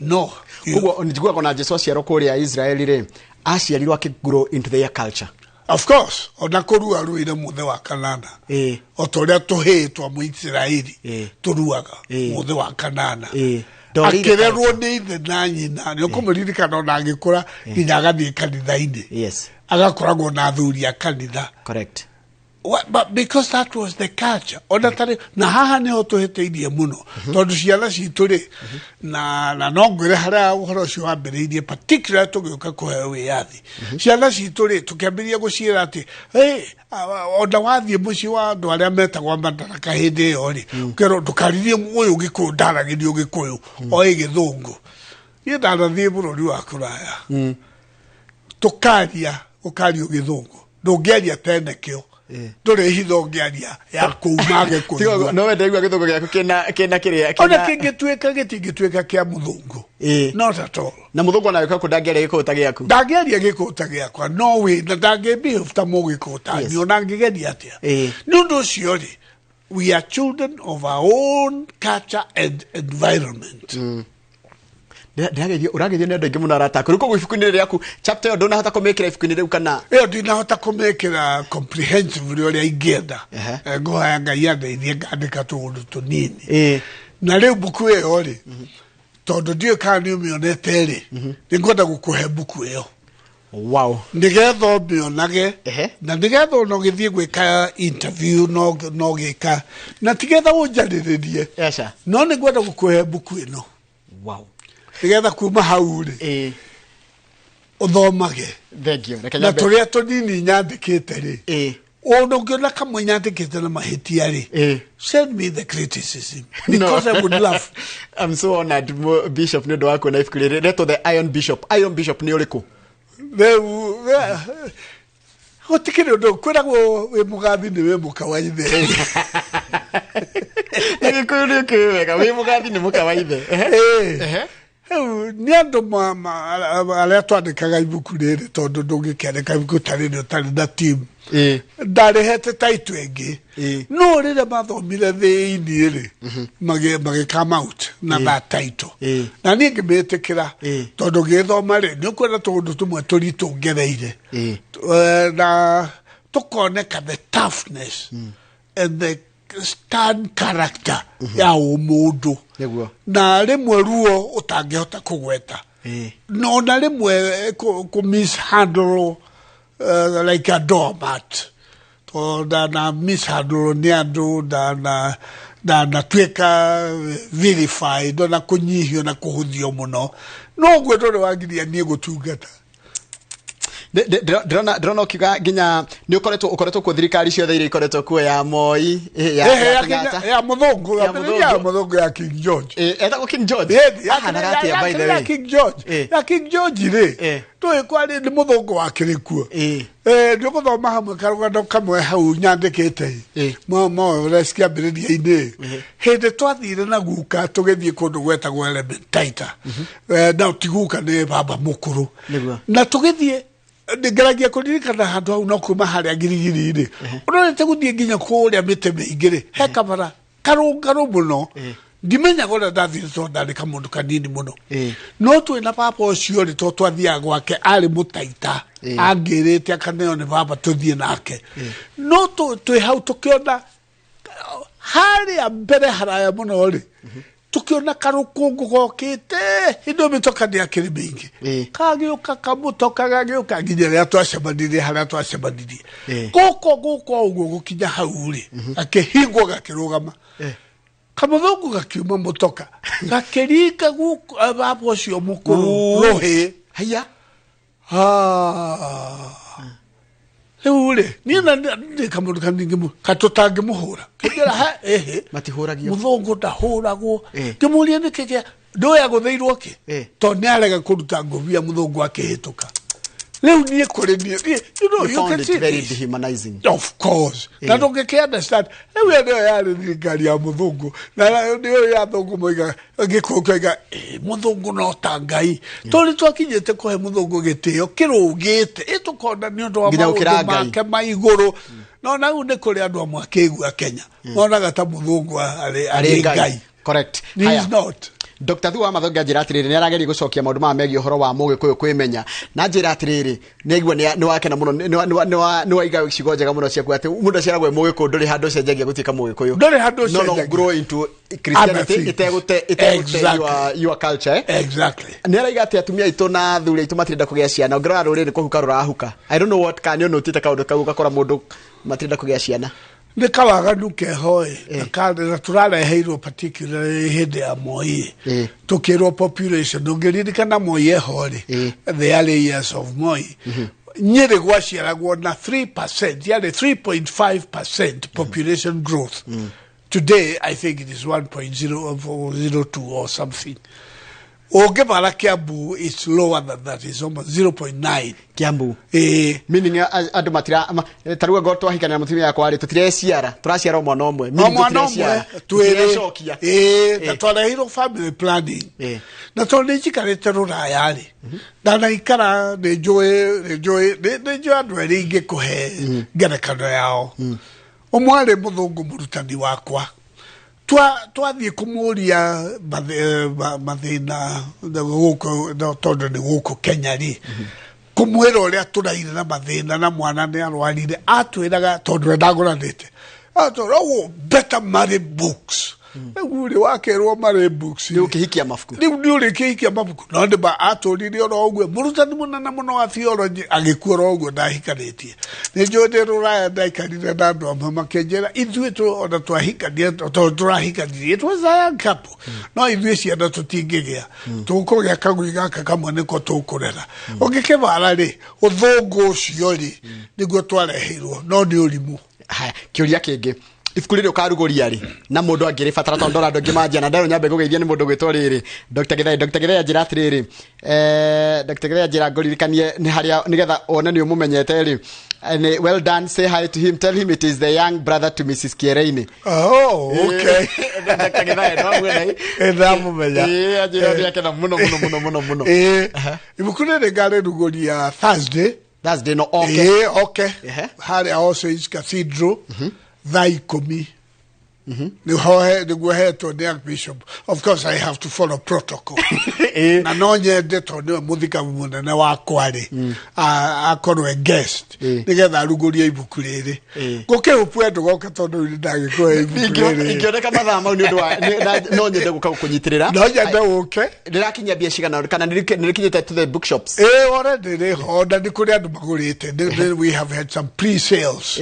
No. Koguo njiguaga ona Jesu aciarwo kũrĩa Israeli rĩ, aciarirwo akĩ grow into their culture. Of course, ona kũrua ruire mũthĩ wa kanana, o ta ũrĩa tũhĩĩ twa Mũisiraeli tũruaga mũthĩ wa kanana. Ndorĩire akĩrerwo culture. Nĩ ithe na nyina. Nĩ ũkũmũririkana ona agĩkũra nginya agathiĩ kanitha-inĩ, agakoragwo na athuri a kanitha. Correct. But because that was the culture. Ona tarĩ na haha nĩho tũhĩtĩirie mũno, tondũ ciana citũ rĩ, na no ngwĩre harĩa ũhoro ũcio wambĩrĩirie, particularly tũgĩũka kũheo wĩyathi, ciana citũ rĩ, tũkĩambĩrĩria gũciĩra atĩ, "Hey, ona wathiĩ mũciĩ wa andũ arĩa metagwo Madaraka hĩndĩ ĩyo rĩ, ũkerwo ndũkaririe ũyũ Gĩkũyũ, ndaragĩrio Gĩkũyũ, oĩ Gĩthũngũ." Niĩ ndanathiĩ bũrũri wa kũraya, tũkaria, ũkario Gĩthũngũ, ndũngĩaria tene kĩo, ndũrĩ hitho ũngĩaria ya kuma Tiga gĩkũigua. No wende igua gĩthũngũ gĩaku kĩna kĩrĩa Ona kĩna kĩngĩtuĩka, gĩtingĩtuĩka kĩa mũthũngũ. Not at all. Na mũthũngũ ona gĩkũ ndangĩaria gĩkũyũ ta gĩaku. Ndangĩaria gĩkũyũ ta gĩakwa, no wĩ na ndangĩbehave ta mũgĩkũyũ ta niĩ, ona angĩgeria atĩa. Nĩ ũndũ ũcio rĩ, we are children of our own culture and environment. Ndĩrageithio, ũrageithio nĩ andũ aingĩ mũno arataku. Rĩu koguo ibuku-inĩ rĩaku chapter ĩyo ndũnahota kũmĩkĩra ibuku-inĩ rĩu kana? Ĩyo ndinahota kũmĩkĩra comprehensively ũrĩa ingĩenda. Ngũhoya Ngai andeithie ngandĩka tũũndũ tũnini. Na rĩu mbuku ĩyo rĩ, tondũ ndiũĩ kana nĩ ũmĩonete rĩ, nĩ ngwenda gũkũhe mbuku ĩyo nĩgetha ũmĩonage, na nĩgetha ona ũgĩthiĩ gwĩka interview no gĩka na tigetha ũnjarĩrĩrie. Aca. No nĩ ngwenda gũkũhe mbuku ĩno nĩgetha kuma hau rĩ, ũthomage. Thank you. Reke Na nyambe. tũrĩa tũnini nyandĩkĩte rĩ, ũndũ ũngĩona kamwe nyandĩkĩte na mahĩtia rĩ, send me the criticism because I would love. I'm so honored, Bishop, nĩ ũndũ wa kuona ibuku rĩrĩ retwo The Iron Bishop. Iron Bishop nĩ ũrĩkũ? Rĩu gũtikĩrĩ ũndũ kwĩragwo wĩ mũgathi nĩ wĩ mũka wa ithe. Na Gĩkũyũ nĩ ũkĩũĩ wega, wĩ mũgathi nĩ mũka wa ithe. Rĩu nĩ andũ arĩa twandĩkaga ibuku rĩrĩ, tondũ ndũngĩkĩandĩka ibuku ta rĩrĩ ũtarĩ na team, ndarĩhete title ĩngĩ, no rĩrĩa mathomire thĩiniĩ rĩ, magĩ come out na that title, na niĩ ngĩmĩtĩkĩra, tondũ ngĩthoma rĩ, nĩ ũkuona tũũndũ tũmwe tũritũ ngereire, na tũkoneka the toughness and the stern character ya ũmũndũ, na rĩmwe ruo ũtangĩhota kũgweta, no na rĩmwe kũ mishandle, like a doormat, tondũ na mishandle nĩ andũ na natuĩka vilified, na kũnyihio na kũhũthio mũno, no ũguo ndũrĩ wangiria niĩ gũtungata. Ndĩrona ũkiuga nginya nĩ ũkoretwo kuo thirikari ciothe iria ikoretwo kuo, ya Moi, ya Kenyatta, ya Mũthũngũ, ya Mũthũngũ, ya King George. Etagwo King George? Ahanaga atĩa, by the way? Ya King George, ya King George rĩ, tũĩ kwarĩ nĩ mũthũngũ wakĩrĩ kuo. Nĩ ũgũthoma hamwe karũgano kamwe hau nyandĩkĩte kĩambĩrĩria-inĩ. Hĩndĩ twathire na guka tũgĩthiĩ kũndũ gwetagwo Elementaita, na ti guka, nĩ baba mũkũrũ, na tũgĩthiĩ, ngeragia kũririkana handũ hau no kuma harĩa Girigiri-rĩ, ũrorete gũthiĩ nginya kũrĩa mĩtĩ mĩingĩ rĩ, he kabara karũngarũ mũno. Ndimenyaga ũrĩa ndathire tondũ ndarĩ kamũndũ kanini mũno, no twĩ na baba ũcio rĩ, tondũ twathiaga gwake, arĩ mũtaita, angĩrĩte akaneo nĩ baba tũthiĩ nake. No twĩ hau tũkĩona harĩa mbere haraya mũno rĩ, tũkĩona karũkũngũ gokĩte. Hĩndĩ ĩyo mĩtoka nĩ akĩrĩ mĩingĩ, kagĩũka kamũtoka gagĩũka nginya rĩrĩa twacemanirie harĩa twacemanirie. Gũkũ gũkũ ũguo gũkinya hau rĩ, gakĩhingwo, gakĩrũgama. Kamũthũngũ gakiuma mũtoka, gakĩringa baba ũcio mũkũrũ rũhĩ. Haiya. Rĩu rĩ, niĩ na ndĩ kamũndũ kanini mũno katũtangĩmũhũra, kĩnjĩra he ĩhĩ. Matihũragio. Mũthũngũ ndahũragwo. Ngĩmũria nĩkĩ kĩa ndũĩ agũthĩirwo kĩ, tondũ nĩ arega kũruta ngũbia mũthũngũ akĩhĩtũka. Rĩu niĩ kũrĩ niĩ, you know, you you found can it see very this. Dehumanizing. Of course. Na ndũngĩkĩ understand. Rĩu ĩyo nĩyo yarĩ thirikari ya mũthũngũ, na nĩyo ya thũngũ moigaga, Gĩkũyũ kĩoiga, "Mũthũngũ no ta Ngai." Tondũ twakinyĩte kũhe mũthũngũ gĩtĩo kĩrũgĩte, ĩ tũkona nĩ ũndũ wa Nginya gũkĩra maũndũ Ngai. make ma igũrũ. No na rĩu nĩ kũrĩ andũ amwe akĩigua Kenya monaga ta mũthũngũ arĩ arĩ Ngai. Correct. He Haya. is not. Dr. Thu wa Mathonge anjĩra atĩrĩrĩ, nĩ arageria gũcokia maũndũ maya megiĩ ũhoro wa mũgĩkũyũ kwĩmenya, na njĩra atĩrĩrĩ, nĩ aigua nĩ wakena mũno, nĩ waiga ciugo njega mũno ciaku atĩ mũndũ aciaragwo e mũgĩkũyũ, ndũrĩ handũ ũcenjagia gũtuĩka mũgĩkũyũ. Ndũrĩ handũ No ũcenjagia. grow into Christianity Other things. ĩtegũte your culture, eh? Exactly. Nĩ araiga atĩ atumia aitũ na athuri aitũ matirenda kũgĩa ciana. Ũngĩrora rũrĩrĩ nĩ kũhuka rũrahuka. I don't know what, kana nĩ ũnũtĩte kaũndũ kau, ũgakora mũndũ matirenda kũgĩa ciana. Nĩ kawaganu keho ĩ, na tũrareheirwo particularly hĩndĩ ya Moi, tũkĩrwo population. Ũngĩririkana Moi eho rĩ, the early years of Moi, Nyĩrĩ gwaciaragwo na 3%, yarĩ 3.5% population growth. Today I think it is 1.002 or something. Ũngĩbara Kiambu, it's lower than that, it's almost 0.9. Kiambu? Ĩĩ. Meaning andũ matira ta rĩu angorwo twahikania na mũtumia yakwa rĩ, tũtireciara, tũraciara o mwana ũmwe. O Meaning mwana ũmwe. tũtireciara. Twĩrĩ. Tũtirecokia. Ĩĩ, na twareheirwo family planning. Na tondũ nĩ njikarĩte rũraya rĩ, ndanaikara, nĩ njũĩ andũ erĩ ingĩkũhe ngerekano yao. Ũmwe arĩ mũthũngũ mũrutani wakwa. Twathiĩ kũmũria mathĩna gũkũ, tondũ nĩ gũkũ Kenya rĩ, kũmwĩra ũrĩa tũraire na mathĩna na mwana nĩ arwarire, atwĩraga tondũ we ndagũranĩte, atwĩra, "Oh, better marry books." Rĩu rĩ, wakĩrwo marry books, nĩ ũkĩhikia mabuku. Rĩu nĩ ũrĩkĩhikia mabuku. No nĩ ma atũrire oro ũguo, mũrutani mũnene mũno wa theology, agĩkua oro ũguo ndahikanĩtie. Nĩ njũĩ ndĩ rũraya ndaikarire na andũ amwe makĩnjĩra, ithuĩ ona twahikania, tondũ tũrahikanirie, it was a young couple, no ithuĩ ciana tũtingĩgĩa, tũkũgĩa kagui gaka kamwe nĩko tũkũrera. Ũngĩkĩbara rĩ, ũthũngũ ũcio rĩ, nĩguo twareheirwo, no nĩ ũrimũ. Haya, kĩũria kĩngĩ, ibuku rĩrĩ ũkarugũria rĩ, na mũndũ angĩrĩbatara, tondũ ndora andũ angĩ manjia na nderwo nyambe ngũgeithia nĩ mũndũ gwĩtwo rĩrĩ Dr. Githai. Dr. Githai anjĩra atĩrĩrĩ, Dr. Githai anjĩra ngũririkanie nĩ harĩa nĩgetha one nĩ ũmũmenyete rĩ. Nĩ well done, say hi to him, tell him it is the young brother to Mrs. Kiereini. Oh, okay. Dr. Githai no amwena. Ndamũmenya. Ĩĩ, anjĩra nĩ akena mũno mũno mũno mũno mũno. Ĩĩ, ibuku rĩrĩ ngarĩrugũria Thursday. Thursday, no okay. Ĩĩ, okay. Harĩa All Saints Cathedral thaa 10 nĩho nĩguo hetwo nĩ Archbishop. Of course I have to follow protocol, na no nyende tondũ nĩwe mũthikabu mũnene wakwa rĩ, akorwo e guest, nĩgetha arugũrie ibuku rĩrĩ. Gũkĩhũpu ndũgoke tondũ rĩu nĩndagĩkũhe ibuku rĩrĩ. Ingĩoneka mathaa mau nĩ ũndũ wa no nyende gũka gũkũnyitĩrĩra. No nyende ũke. Rĩrakinyia mbia cigana, kana nĩ rĩkinyĩte to the bookshops? Ĩĩ, already rĩho, na nĩ kũrĩ andũ magũrĩte. We have had some pre-sales.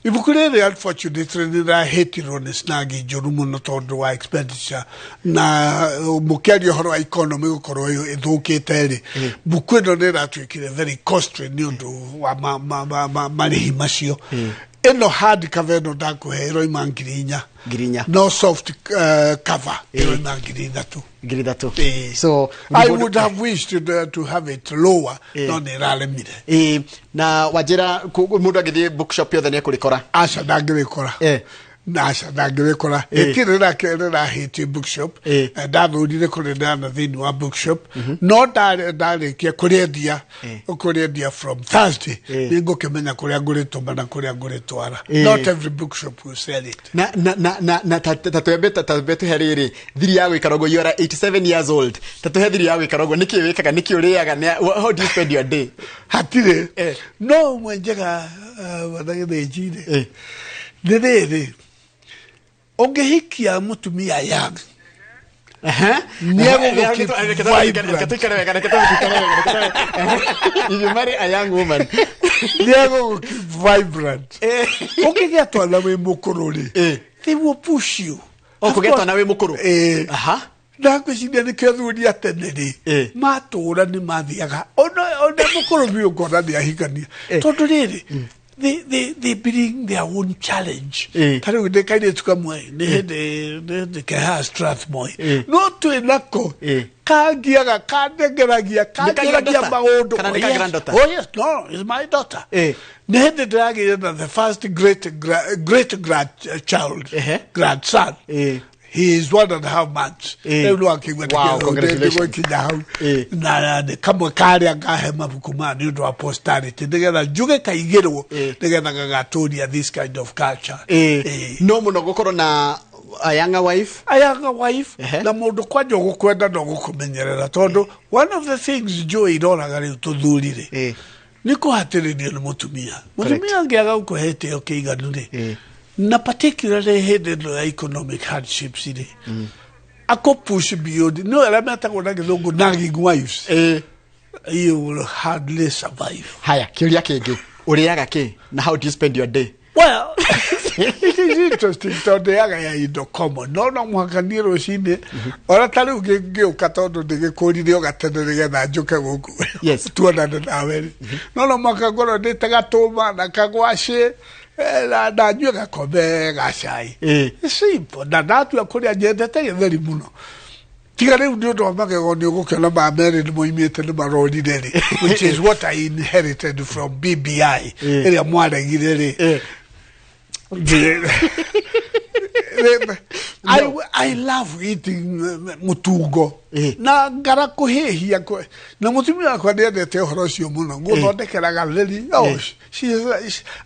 Ibuku rĩrĩ unfortunately nĩ rĩrahĩtirwo nĩ snagi njũru mũno tondũ wa expenditure na mũkĩaria ũhoro wa economy gũkorwo ĩthũkĩte rĩ, mbuku ĩno nĩ ĩratuĩkire very costly nĩ ũndũ wa marĩhi macio. Ĩno hard cover ĩno ndakũhe ĩroima 4,000. 4,000. No soft cover ĩroima 3,000. 3,000. So I would have wished to have it lower, no nĩ ĩraremire. Na wanjĩra mũndũ angĩthiĩ bookshop yothe nĩ ekũrĩkora? Aca, ndangĩrĩkora. Aca, ndangĩrĩkora. Ĩtirĩ rĩrahĩtie bookshop. Ndathurire kũrĩneana thĩinĩ wa bookshop, no ndarĩkia kũrĩendia from Thursday nĩ ngũkĩmenya kũrĩa ngũrĩtũma na kũrĩa ngũrĩtwara. Not every bookshop will sell it. Na ta twembe tũhe rĩrĩ thiri ya gũikara ũguo, you are 87 years old, ta tũhe thiri ya gũikara ũguo, nĩkĩ wĩkaga, nĩkĩ ũrĩaga, how do you spend your day? Hatirĩ no ũmwe njega wanagĩthĩnjire nĩ rĩrĩ, ũngĩhikia mũtumia young If you marry a young woman, nĩegũgũkeep vibrant. Ũngĩgĩa twana wĩ mũkũrũ rĩ, they will push you. Kũgĩa twana wĩ mũkũrũ? Na ngwĩciria nĩkĩo athuri a tene rĩ matũra nĩ mathiaga ona mũkũrũ biũ ngona nĩ ahikania, tondũ rĩrĩ they bring their own challenge. Ta rĩu ndĩ kairĩtu kamwe nĩ hĩndĩ kehaga Strathmore, no twĩ nako kangiaga, kanengeragia, kanjũragia maũndũ. Oh yes, no, it's my daughter. Nĩ hĩndĩ ndĩragĩire na the first great great grandchild, grandson. He is 1.5 months. Wow, congratulations. Na nĩ kamwe karĩa ngahe mabuku ma nĩ ũndũ wa posterity, nĩgetha njuge kaigĩrwo, nĩgetha gagatũria this kind of culture. No mũno gũkorwo na a younger wife. A younger wife na mũndũ kwanja ũgũkwenda na ũgũkũmenyerera, tondũ one of the things njũĩ iroraga rĩu tũthuri rĩ nĩ kũhatĩrĩrio nĩ mũtumia. Mũtumia angĩaga gũkũhe gĩtĩo kĩiganu rĩ, na particularly hĩndĩ ĩno ya economic hardships rĩ, akũ push beyond. No arĩa metagwo na gĩthũngũ nagging wives, you will hardly survive. Haya, kĩũria kĩngĩ, ũrĩaga kĩ na how do you spend your day? Well, it is interesting tondũ ndĩaga ya indo common, no mũhaka niĩ rũcinĩ ona ta rĩu ngĩũka, tondũ ndĩgĩkũrire o gatene nĩgetha njũke gũkũ tuonane nawe rĩ, no mũhaka ngorwo ndĩte gatũma na kagwacĩ na nyue gakombe ga cai. Simple. Na ndatua kũrĩa nyendete gĩtheri mũno, tiga rĩu nĩ ũndũ wa magego nĩ ũgũkĩona ma merĩ nĩ moimĩte nĩ marorire rĩ, which is what I inherited from BBI ĩrĩa mwaregire rĩ. I love eating mutungo na ngara kũhĩhia, na mũtumia wakwa nĩendete ũhoro ũcio mũno, ngũthondekera gatheri. Oh,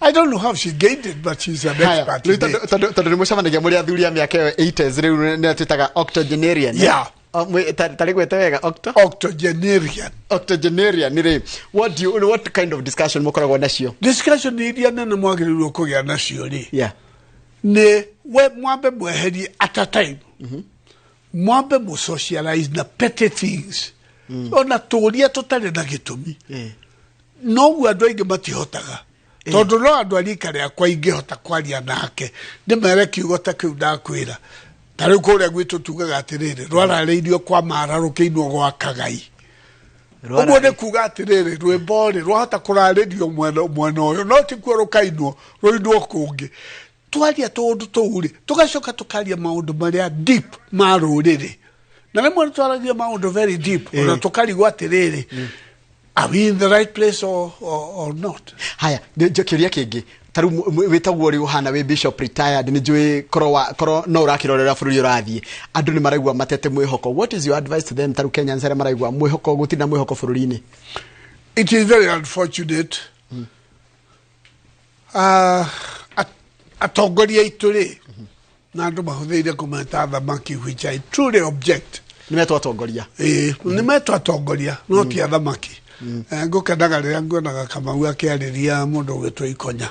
I don't know how she gained it, but she's an expert. Tondũ nĩ mũcemanagia mũrĩ athuri a mĩaka ĩyo 80s rĩu nĩ twĩtaga octogenarian. Yeah. Tarĩ gwĩte wega octogenarian. Octogenarian rĩ, what kind of discussion mũkoragwo nacio? Discussion iria nene mwagĩrĩirwo kũgĩa nacio rĩ, nĩ we mwambe mweherie at a time, mwambe mu socialize na petty things, ona tũria tũtarĩ na gĩtũmi. Noguo andũ aingĩ matihotaga, tondũ no andũ a rika rĩakwa ingĩhota kwaria nake ndĩmere kiugo ta kĩu ndakwĩra. Ta rĩu kũrĩa gwitũ tugaga atĩrĩrĩ, rwararĩirio kwa mara rũkĩinwo gwa kagai. Ũguo nĩ kuga atĩrĩrĩ, rwĩmbo rĩ rwahota kũrarĩrio mwena ũyũ, no tikuo rũkainwo, rũinwo kũngĩ. Twaria tũũndũ tũu rĩ, tũgacoka tũkaria maũndũ marĩa deep ma rũrĩrĩ. Na rĩmwe nĩtwaragia maũndũ very deep, ona tũkarigwo atĩrĩrĩ, are we in the right place or not? Haya, kĩũria kĩngĩ, ta rĩu wĩtagwo rĩ ũhana wĩ bishop retired, nĩ njũĩ korwo no ũrakĩrorera bũrũri ũrathiĩ, andũ nĩ maraigua matete mwĩhoko. What is your advice to them? Ta rĩu Kenyans arĩa maraigua mwĩhoko, gũtirĩ na mwĩhoko bũrũri-inĩ. It is very unfortunate. Atongoria aitũ rĩ, na andũ mahũthĩire kũmeta athamaki, which I truly object. Nĩ metwo atongoria. Nĩ metwo atongoria, no ti athamaki. Ngũkenaga rĩrĩa nguonaga Kamau akĩarĩria mũndũ ũgwĩtwo Ikonya,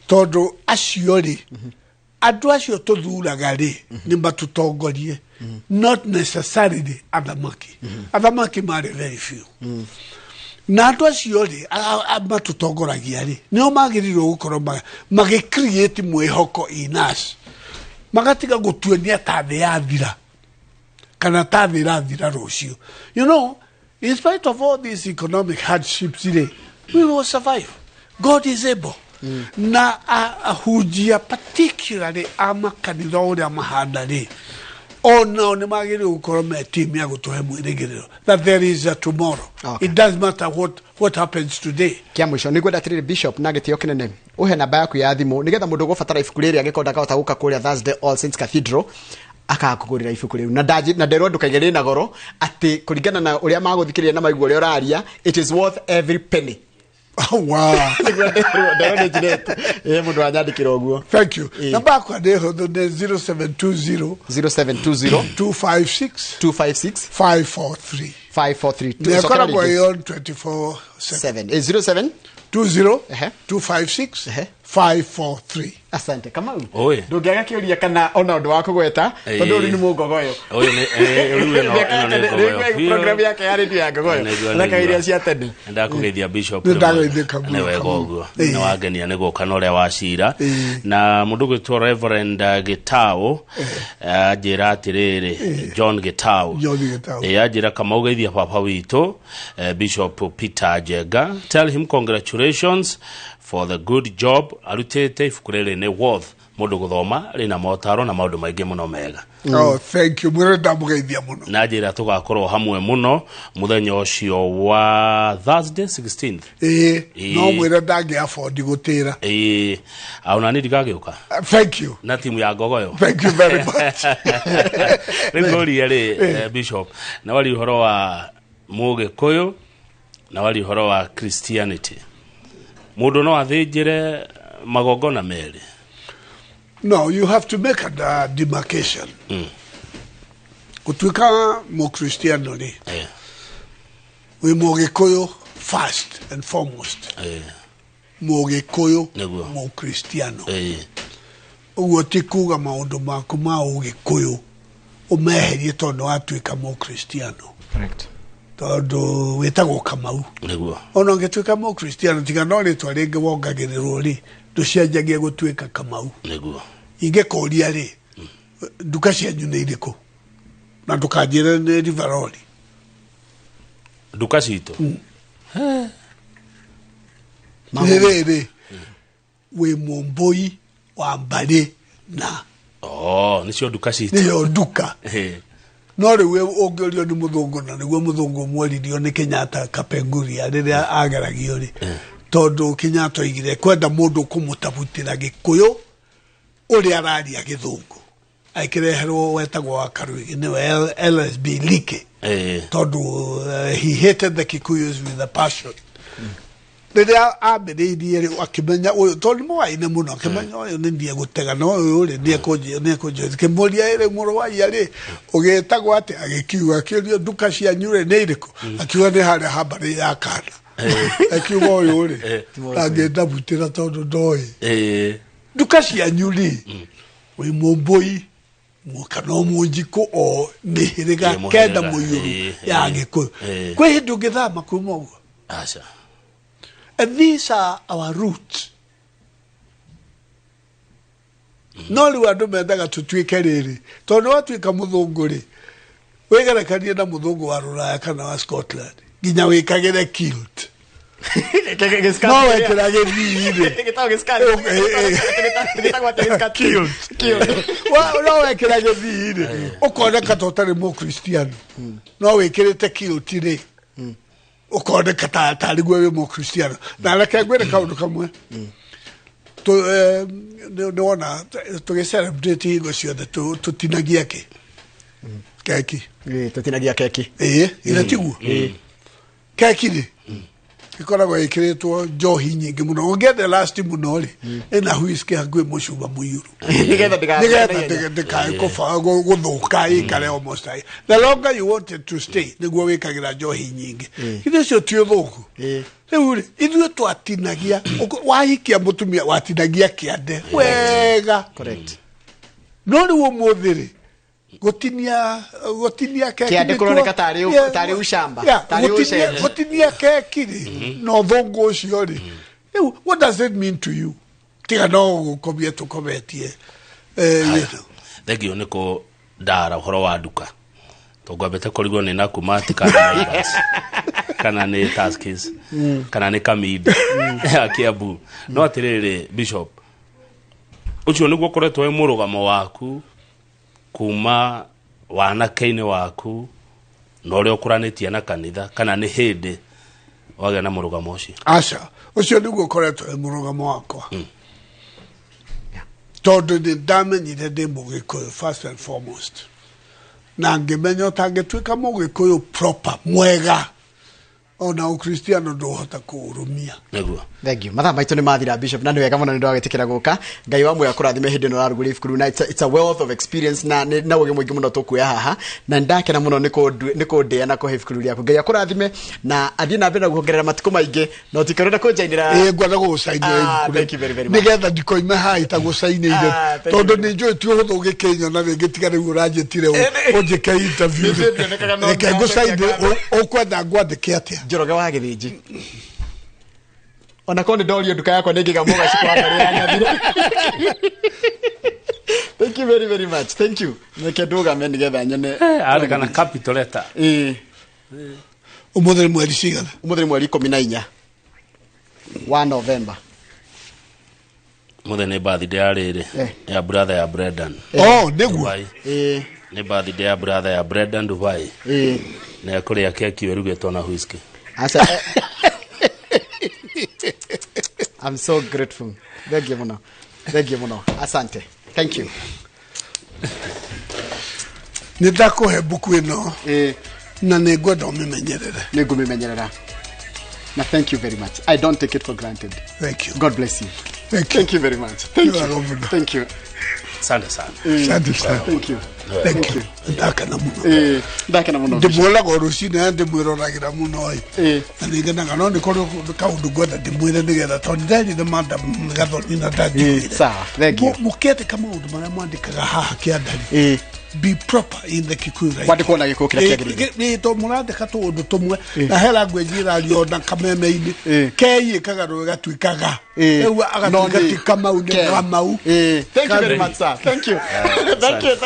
tondũ acio rĩ, andũ acio tũthuraga rĩ, nĩ matũtongorie, not necessarily athamaki. Athamaki marĩ very few. Na andũ acio rĩ matũtongoragia rĩ nĩo magĩrĩirwo gũkorwo magĩ create mwĩhoko in us, magatiga gũtuonia ta thĩ yathira kana ta thĩ ĩrathira rũciũ. You know, in spite of all these economic hardships rĩ, we will survive. God is able. Na ahunjia particularly a makanitha ũrĩa mahana rĩ, onao nĩ magĩrĩirwo gũkorwo me team ya gũtũhe mwĩrĩgĩrĩro that there is a tomorrow. Okay. It doesn't matter what happens today. Kia mũico nĩ ngwenda atĩrĩrĩ Bishop na gĩtĩo kĩnene ũhe namba yaku ya thimũ nĩgetha mũndũ ũgũbatara ibuku rĩrĩ angĩkorwo ndakahota gũka kũrĩa Thursday All Saints Cathedral akakũgũrĩra ibuku rĩu na nderwo ndũkaige rĩna goro atĩ kũringana na ũrĩa magũthikĩrĩria na maigua ũrĩa ũraria, it is worth every penny. Oh, wow. Nderwo nĩ Jeanette. Mũndũ wanyandĩkĩra ũguo. Thank you. Namba yakwa nĩ hũthũ, nĩ 0720 0720 256 256 543. 543. Nĩ ĩkoragwo ĩ on 24/7. 7 07 20 Ehe. 256 Ehe. 543. Asante Kamau. Oi. Ndũngĩaga kĩũria kana ona ũndũ wa kũgweta tondũ rĩu nĩ mũngogoyo. Ũyũ nĩ rĩu ĩno nĩ ngogoyo biũ. Program yake ya radio ya ngogoyo. Nĩguo, Thaka nĩguo. iria cia tene. Ndakũgeithia Bishop. Nĩ ndageithĩka mũno, Nĩ wega Kamau. ũguo. Nĩ wangenia nĩ gũka na ũrĩa wa cira. Na mũndũ gwĩtwo Reverend Gitau anjĩra atĩrĩrĩ, John Gitau. John Gitau. Anjĩra Kamau geithia baba witũ Bishop Peter Njenga. Tell him congratulations for the good job arutĩte. Ibuku rĩrĩ nĩ worth mũndũ gũthoma, rĩna motaro na maũndũ maingĩ mũno mega. Oh, thank you. Mwĩre ndamũgeithia mũno. Na njĩra tũgakorwo hamwe mũno mũthenya ũcio wa Thursday 16th. Ĩĩ, Ĩĩ. no mwĩre ndangĩ afford gũtĩra. Ĩĩ, ona niĩ ndigagĩũka Thank you. na timu ya ngogoyo. Thank you very much. Rĩu ngũrie rĩ, Bishop, na wari ũhoro wa mũgĩkũyũ na wari ũhoro wa Christianity, mũndũ no athĩnjĩre magongona merĩ? No, you have to make a demarcation. Gũtuĩka mũkristiano rĩ, wĩ mũgĩkũyũ first and foremost. Mũgĩkũyũ, Nĩguo. mũkristiano. Ũguo ti kuga maũndũ maku ma ũgĩkũyũ ũmeherie tondũ watuĩka mũkristiano. Correct. Tondũ wĩtagwo Kamau. Nĩguo. Ona ũngĩtuĩka mũkristiano, tiga no rĩtwa rĩngĩ wongagĩrĩrwo rĩ, ndũcenjagia gũtuĩka Kamau. Nĩguo. Ingĩkũria rĩ, nduka cianyu nĩ irĩkũ? Na ndũkanjĩre nĩ Rivaroli. Nduka citũ? Rĩrĩ wĩ mũmbũi wa mbarĩ na Oh, nĩcio nduka citũ. Nĩyo nduka. No rĩu ũngĩũrio nĩ mũthũngũ, na nĩguo mũthũngũ mworirio nĩ Kenyatta Kapenguria rĩrĩa ageragio rĩ, tondũ Kenyatta oigire kwenda mũndũ kũmũtabutĩra gĩkũyũ ũrĩa araria gĩthũngũ, akĩreherwo wetagwo wa Karuigi, nĩwe LSB Leakey, tondũ he hated the Kikuyus with a passion. Rĩrĩa ambĩrĩirie rĩ, akĩmenya ũyũ tondũ nĩ moaine mũno, akĩmenya ũyũ nĩ ndiĩ gũtega na ũyũ rĩ nĩ ekũnjĩ. Kĩmũria ĩrĩ mũrũ wa iya rĩ ũgĩtagwo atĩ, agĩkiuga, akĩũrio nduka cianyu rĩ nĩ irĩkũ, akiuga nĩ harĩa ha mbarĩ ya kana, akiuga ũyũ rĩ ndangĩndabutĩra tondũ ndoĩ nduka cianyu rĩ. Wĩ mũmbũi kana mũnjikũ o mĩhĩrĩga Ĩĩ, kenda mũhĩrĩga. mũiyũru ya Gĩkũyũ. Kwĩ hĩndĩ ũngĩthama kuma ũguo? Aca. And these are our roots. No rĩu andũ mendaga tũtuĩke rĩrĩ, tondũ watuĩka mũthũngũ rĩ, wĩgerekanie na mũthũngũ wa rũraya kana wa Scotland, nginya wĩkagĩre kilt, no wekĩra gĩthii rĩ. No wekĩra gĩthii rĩ, ũkoneka ta ũtarĩ mũkristiano, no wĩkĩrĩte kilt rĩ, ũkoneka ta tarĩguo wĩ mũkristiano. Na reke ngwĩre kaũndũ kamwe. Nĩ wona tũgĩ celebrate hingo ciothe tũtinagia kĩ keki. Tũtinagia keki. Ĩĩ, ĩrĩa tiguo keki rĩ ĩkoragwo ĩkĩrĩtwo njohi nyingĩ mũno, ũngĩenda last mũno rĩ, ĩna whisky hakuhĩ mũcuba mũiyũru, nĩgetha nĩgetha ndĩkae gũthũka, ĩikare almost the longer you want it to stay, nĩguo wĩkagĩra njohi nyingĩ. Ithuĩ ũcio ti ũthũku. Rĩu rĩ, ithuĩ twatinagia wahikia mũtumia watinagia kĩande wega. Correct. No rĩu ũmũthĩ rĩ, Gũtinia keki Kĩande nĩkuo- kũroneka tarĩ Yeah, tarĩ ucamba, yeah, tarĩ ũcenji. Gũtinia keki rĩ na ũthũngũ ũcio rĩ, rĩu what does it mean to you? Tiga no gũkomia tũkometie. You know. Thengio nĩ kũ ndara ũhoro wa nduka, tongwambĩte kũrigwo nĩ Nakumatt kana Naivas kana nĩ Tuskys kana nĩ Kamida ya Kiambu. No atĩrĩrĩ, Bishop, ũcio nĩguo ũkoretwo wĩ mũrũgamo waku kuma wanake-inĩ waku na ũrĩa ũkũranĩtie na kanitha, kana nĩ hĩndĩ wagĩa na mũrũgamo ũcio? Aca, ũcio nĩguo ũkoretwo wĩ mũrũgamo wakwa, tondũ nĩ ndamenyire ndĩ Mũgĩkũyũ first and foremost, na ngĩmenya ũtangĩtuĩka Mũgĩkũyũ proper mwega, ona Ũkristiano ndũhota kũũrũmia. Nĩguo. Thank you. Mathaa maitũ nĩ mathira, Bishop, na nĩ wega mũno nĩ ndwagĩtĩkĩra gũka. Ngai wa muoyo akũrathime hĩndĩ ĩno ũrarugũria ibuku rĩu, na it's a wealth of experience na na ũgĩ mũingĩ mũno tũkuoya haha, na nĩ ndakena mũno nĩ kũndĩa na kũhe ibuku rĩu rĩaku. Ngai akũrathime na athiĩ na mbere na kuongerera matukũ maingĩ, na ũtikerenda kũnjainĩra. Ĩĩ, ngwenda gũgũcainĩra ibuku. Thank you very, very much. Nĩgetha ndikoime haha itagũcainĩire, Thank you tondũ very nĩ njũĩ ti ũhũthũ ũgĩkĩnyona rĩngĩ, tiga rĩu ũranjĩtire ũnjĩke interview. Nĩ ndionekaga no Reke ndĩracokia ngũcainĩre. ngatho. Ũkwenda ngwandĩke atĩa? Njoroge wa Gĩthĩnji. Ona korwo nĩ ndorio nduka yakwa nĩ ngĩga mũgacikũ wa mbarĩ ya Nyathira. Thank you very, very much. Thank you. Reke ndũgame nĩgetha nyone. Arĩ kana capital letter. Ĩĩ. Ũmũthĩ nĩ mweri cigana? Ũmũthĩ nĩ mweri 14 wa November. Mũthĩ nĩ birthday ya rĩrĩ ya brother ya Brendan Oh, nĩguo. Dubai. Nĩ birthday ya brother ya Brendan Dubai, na ekũrĩa keki ĩrugĩtwo na whisky. Aca. I'm so grateful. Thank you mũno. Thank you mũno. Asante. Thank you. Nĩ ndakũhe mbuku ĩno na nĩ ngwenda ũmĩmenyerere. Nĩ ngũmĩmenyerera. Na thank you very much. I don't take it for granted. Thank you. God bless you. Thank you. Thank you very much. Thank You are you. welcome. Thank you. Asante sana. Asante sana. Thank you. Thank you. Ndakena mũno. Ndakena mũno, Bishop. Ndĩmuonaga o rũcinĩ na ndĩmwĩroragĩra mũno ĩ, na nĩngenaga, no nĩ kũrĩ kaũndũ ngwenda ndĩmwĩre nĩgetha, tondũ nderire madam Gathoni na ndanjiguire. Sawa, thank you. Mũkĩandĩka maũndũ marĩa mwandĩkaga haha kĩandari, be proper in the Kikuyu writing. Kwandĩkwo na Gĩkũyũ kĩrĩa kĩagĩrĩire. Ĩ, to mũrandĩka tũũndũ tũmwe na he language ĩrario ona kameme-inĩ kei ĩkagarũrwo ĩgatuĩka ga, rĩu No agatuĩka nĩ ti Kamau, nĩ Ke. Kamau. Thank you very much, sir. Thank you. Thank you.